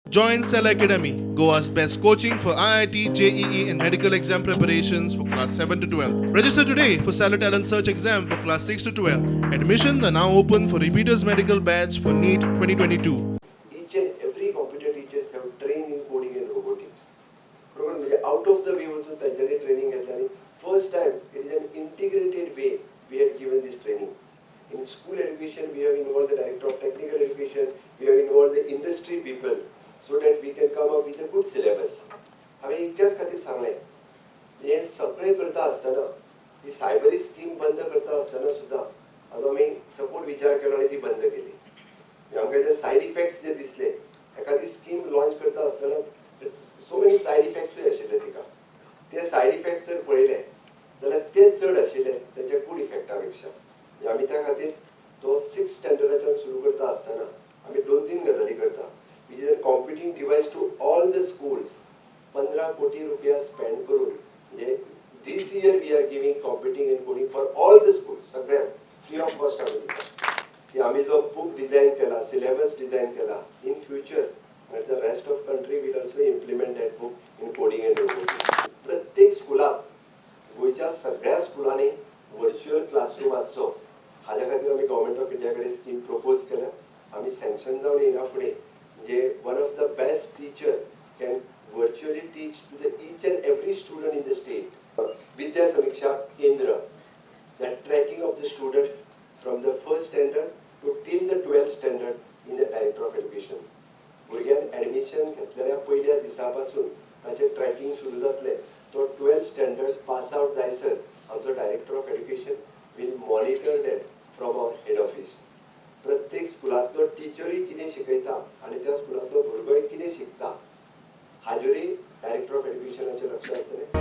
Join Cell Academy, Goa's best coaching for IIT, JEE, and medical exam preparations for class 7 to 12. Register today for Stellar Talent Search exam for class 6 to 12. Admissions are now open for repeaters medical batch for NEET 2022. Each and every computer teachers have train in coding and robotics. बरोबर, म्हणजे out of the वे वचून तांच्यांनी training घेतलें आनी first time it is an integrated way we had given this training. In school education, we have involved the director of technical education, we have involved the industry people so that we can come up with a good syllabus. हांवें इतक्याच खातीर सांगलें, हें सगळें करता आसतना, ही सायबरी scheme बंद करता आसतना सुद्दां हाजो आमी सपोर्ट विचार केलो आनी ती बंद केली. म्हणजे आमकां जे सायड इफेक्ट्स जे दिसले, एखादी स्कीम लॉन्च करता आसतना सो मेनी सायड इफेक्ट्सूय आशिल्ले तिका. ते सायड इफेक्ट्स जर पळयले जाल्यार ते चड आशिल्ले तेच्या गूड इफेक्टा पेक्षा. म्हणजे आमी त्या खातीर तो सिक्स स्टँडर्डाच्यान सुरू करता आसतना आमी दोन तीन गजाली करता, which is a computing device to all the schools. 15 कोटी रुपया स्पेंड करून, म्हणजे this year we are giving computing and coding for all the schools. सगळ्यांक फ्री ऑफ कॉस्ट आमी दिता की आमी जो बूक डिझायन केला, सिलेबस डिझायन केला, in future the rest of country will also implement that book in coding and robotics. प्रत्येक स्कुलात, गोंयच्या सगळ्या स्कुलांनी व्हर्च्युअल क्लासरूम आसचो, हाज्या खातीर आमी गव्हर्मेंट ऑफ इंडिया कडेन स्कीम प्रपोज केल्या. आमी सँक्शन जावन येयना फुडें, म्हणजे one of the best teacher can virtually teach to the each and every student in the state. Vidya Samiksha Kendra, the tracking of the student from the first standard to till the 12th standard in the director of education. भुरग्यान admission घेतलेल्या पयल्या दिसा पासून ताचें tracking सुरू जातलें. तो twelfth standard pass out जायसर आमचो director of education will monitor that from our head office. प्रत्येक स्कुलांतलो टिचरूय कितें शिकयता आनी त्या स्कुलांतलो भुरगोय कितें शिकता, हाजेरूय डायरेक्टर ऑफ एड्युकेशनाचें लक्ष आसतलें.